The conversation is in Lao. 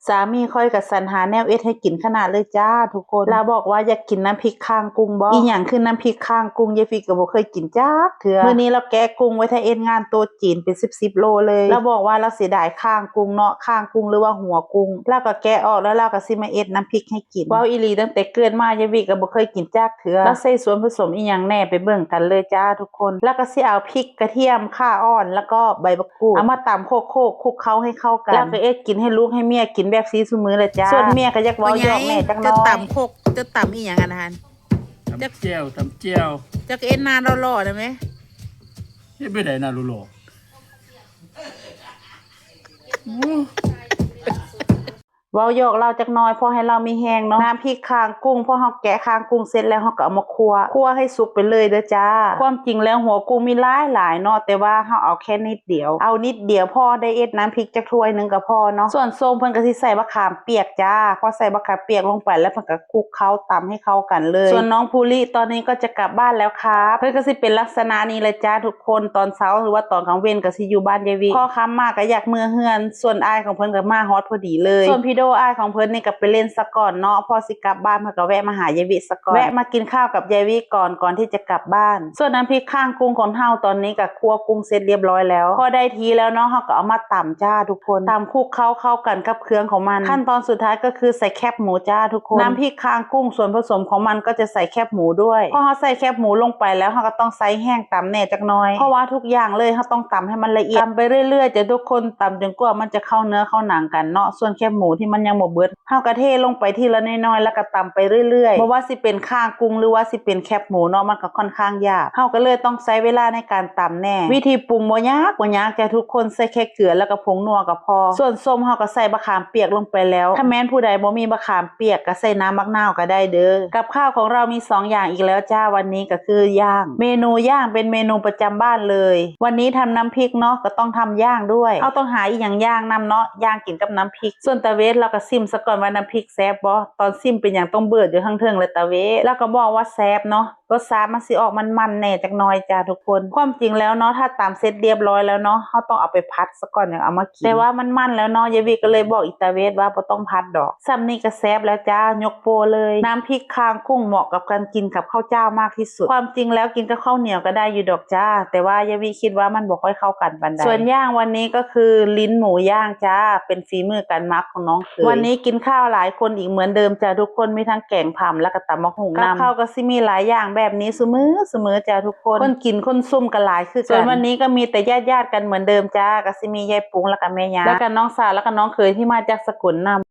ສາມີຂ້ອຍກໍສັນຫາແນວເຮັດໃຫ້ກິນຂະໜາດເລີຍຈ້າທຸກຄົນ. ລາວບອກວ່າຢາກກິນນ້ຳພລິກຄາງກຸ້ງບໍ? ອີ່ຫຍັງຄືນ້ຳພລິກຄາງກຸ້ງ? ຍາຍວິກກໍບໍ່ເຄີຍກິນຈັກເທື່ອ. ມື້ນີ້ລາວແກະກຸ້ງໄວ້ຖ້າເຮັດງານໂຕະຈີນເປັນສິບໆໂລເລີຍ. ລາວບອກວ່າລາວເສຍດາຍຄາງກຸ້ງເນາະ, ຄາງກຸ້ງ ຫຼືວ່າຫົວກຸ້ງ. ລາວກໍແກະອອກແລ້ວລາວກໍຊິມາເຮັດນ້ຳພລິກໃຫ້ກິນ. ເວົ້າອີ່ຫຼີ, ຕັ້ງແຕ່ເກີດມາ ຍາຍວິກກໍບໍ່ເຄີຍກິນຈັກເທື່ອ. ລາວໃສ່ສ່ວນປະສົມອີ່ຫຍັງແດ່ ໄປເບິ່ງກັນເລີຍຈ້າທຸກຄົນ. ລາວກໍຊິເອົາພລິກ, ກະທຽມ, ຂ່າອ່ອນ ແລ້ວກໍໃບບັກ ກູດ ເອົາມາຕຳໂຄກໆ ຄຸກເຄົ້າໃຫ້ເຂົ້າກັນ ແລ້ວກໍເຮັດກິນໃຫ້ລູກໃຫ້ເມຍກິນແບບຊີ້ຊຸມື້ແຫຼະຈ້າ. ສ່ວນເມຍກໍຢາກເວົ້າຢອກແມ່ຈັກໜ້ອຍ. ເຈົ້າຕຳໂຄກ ເຈົ້າຕຳອີ່ຫຍັງອັນນັ້ນ? ຕຳແຈ່ວ ຕຳແຈ່ວ. ເຈົ້າກໍເຮັດໜ້າຫຼໍ່ໆນະແມ. ເຮັດແບບໃດໜ້າຫຼໍ່ໆ? ໂອ້ ເວົ້າຢອກລາວຈັກໜ້ອຍ ພໍໃຫ້ລາວມີແຮງເນາະ. ນ້ຳພລິກຄາງກຸ້ງ, ພໍເຮົາແກະຄາງກຸ້ງເສັດແລ້ວ ເຮົາກໍເອົາມາຂົ້ວ, ຂົ້ວໃຫ້ສຸກໄປເລີຍເດີຈ້າ. ຄວາມຈິງແລ້ວຫົວກຸ້ງມີຫຼາຍໆເນາະ, ແຕ່ວ່າເຮົາເອົາແຄ່ນິດດຽວ, ເອົານິດດຽວພໍໄດ້ເຮັດນ້ຳພລິກຈັກຖ້ວຍໜຶ່ງກໍພໍເນາະ. ສ່ວນສົ້ມເພິ່ນກໍຊິໃສ່ບັກຂາມປຽກຈ້າ, ພໍໃສ່ບັກຂາມປຽກລົງໄປແລ້ວ ເພິ່ນກໍຄຸກເຄົ້າຕຳໃຫ້ເຂົ້າກັນເລີຍ. ສ່ວນນ້ອງພູລິຕອນນີ້ກໍຈະກັບບ້ານແລ້ວຄັບ, ເພິ່ນກໍຊິເປັນລັກສະນະນີ້ແຫຼະຈ້າທຸກຄົນ, ຕອນເຊົ້າ ຫຼືວ່າຕອນກາງເວັນກໍຊິຢູ່ບ້ານຍາຍວິ. ພໍຄ່ຳມາກໍຢາກເມືອເຮືອນ, ສ່ວນອ້າຍຂອງເພິ່ນກໍມາຮອດພໍດີເລີຍ. ສ່ວນພີໂດອ້າຍຂອງເພິ່ນນີ້ກໍໄປຫຼິ້ນສາກ່ອນເນາະ, ພໍຊິກັບບ້ານເພິ່ນກໍແວະມາຫາຍາຍວິສາກ່ອນ, ແວະມາກິນຂ້າວກັບຍາຍວິກ່ອນ, ກ່ອນທີ່ຈະກັບບ້ານ. ສ່ວນນ້ຳພລິກຄາງກຸ້ງຂອງເຮົາຕອນນີ້ກໍຂົ້ວກຸ້ງເສັດລຽບຮ້ອຍແລ້ວ, ພໍໄດ້ທີ່ແລ້ວເນາະ, ເຮົາກໍເອົາມາຕຳຈ້າທຸກຄົນ, ຕຳຄຸກເຂົ້າເຂົ້າກັນກັບເຄື່ອງຂອງມັນ. ຂັ້ນຕອນສຸດທ້າຍກໍຄືໃສ່ແຄບໝູຈ້າທຸກຄົນ. ນ້ຳພລິກຄາງກຸ້ງ ສ່ວນປະສົມຂອງມັນກໍຈະໃສ່ແຄບໝູດ້ວຍ. ພໍເຮົາໃສ່ແຄບໝູລົງໄປແລ້ວ ເຮົາກໍຕ້ອງໃສ່ແຫ້ງຕຳແດ່ຈັກໜ້ອຍ, ເພາະວ່າທຸກຢ່າງເລີຍ ເຮົາຕ້ອງຕຳໃຫ້ມັນລະອຽດ, ຕຳໄປເລື້ອຍໆຈ້າທຸກຄົນ, ຕຳຈົນກວ່າມັນຈະເຂົ້າເນື້ອເຂົ້າໜັງກັນເນາະ. ສ່ວນແຄບໝູທີ່ມັນຍັງບໍ່ເບິດ ເຮົາກໍເທລົງໄປທີລະນ້ອຍໆ ແລ້ວກໍຕຳໄປເລື້ອຍໆ. ບໍ່ວ່າຊິເປັນຄາງກຸ້ງ ຫຼືວ່າຊິເປັນແຄບໝູເນາະ, ມັນກໍຄ່ອນຂ້າງຫຍາບ, ເຮົາກໍເລີຍຕ້ອງໃຊ້ເວລາໃນການຕຳແດ່. ວິທີປຸງບໍ່ຍາກ ບໍ່ຍາກຈ້າທຸກຄົນ, ໃສ່ແຄ່ເກືອ ແລ້ວກໍຜົງນົວກໍພໍ. ສ່ວນສົ້ມເຮົາກໍໃສ່ບັກຂາມປຽກລົງໄປແລ້ວ, ຖ້າແມ່ນຜູ້ໃດບໍ່ມີບັກຂາມປຽກ ກໍໃສ່ນ້ຳບັກນາວກໍໄດ້ເດີ. ກັບຂ້າວຂອງເຮົາມີສອງຢ່າງອີກແລ້ວຈ້າ, ວັນນີ້ກໍຄືຍ່າງ. ເມນູຍ່າງເປັນເມນູປະຈຳບ້ານເລີຍ. ວັນນີ້ທຳນ້ຳພລິກເນາະ, ກໍຕ້ອງທຳຍ່າງດ້ວຍ. ເຮົາຕ້ອງຫາອີ່ຫຍັງຍ່າງນຳເນາະ, ຍ່າງກິນກັບນ້ຳພລິກ. ສ່ວນຕາເວດ ລາວກໍຊິມສາກ່ອນວ່ານ້ຳພລິກແຊບບໍ່? ຕອນຊິມເປັນຫຍັງຕ້ອງເບີດຢູ່ທາງເທິງແລະ ຕາເວດ ລາວກໍບອກວ່າແຊບເນາະ, ລົດຊາດມັນຊິອອກມັນໆແດ່ຈັກໜ້ອຍຈ້າທຸກຄົນ. ຄວາມຈິງແລ້ວເນາະ ຖ້າຕຳເສັດລຽບຮ້ອຍແລ້ວເນາະ ເຮົາຕ້ອງເອົາໄປຜັດສາກ່ອນ ຈັ່ງເອົາມາກິນ, ແຕ່ວ່າມັນມັນແລ້ວເນາະ, ຍາຍວິກກໍເລີຍບອກອີຕາເວດວ່າບໍ່ຕ້ອງຜັດດອກ. ສ່ຳນີ້ກໍແຊບແລ້ວຈ້າ, ຍົກໂປ້ເລີຍ. ນ້ຳພລິກຄາງກຸ້ງເໝາະກັບການກິນກັບເຂົ້າຈ້າວມາກທີ່ສຸດ. ຄວາມຈິງແລ້ວກິນກັບເຂົ້າໜຽວກໍໄດ້ຢູ່ດອກຈ້າ, ແຕ່ວ່າຍາຍວິຄິດວ່າມັນບໍ່ຄ່ອຍເຂົ້າກັນປານໃດ. ສ່ວນຍ່າງວັນນີ້ກໍຄື ລີ້ນໝູຍ່າງຈ້າ, ເປັນຝີມືການໝັກຂອງນ້ອງເຂີຍ. ວັນນີ້ກິນຂ້າວຫຼາຍຄົນອີກເໝືອນເດີມຈ້າທຸກຄົນ, ມີທັງແກງຜຳ ແລ້ວກໍຕຳບັກຫຸ່ງນຳ. ກັບເຂົ້າກໍຊິມີຫຼາຍຢ່າງແບບນີ້ຊຸມື້ ຊຸມື້ຈ້າທຸກຄົນ, ຄົນກິນຄົນຊຸມກໍຫຼາຍຄືກັນ. ສ່ວນວັນນີ້ກໍມີແຕ່ຍາດໆກັນເໝືອນເດີມຈ້າ, ກໍຊິມີຍາຍປຸງ ແລ້ວກໍແມ່ຍ່າ ແລ້ວກໍນ້ອງສາວ ແລ້ວກໍນ້ອງເຂີຍທີ່ມາຈາກສະກົນນຳ.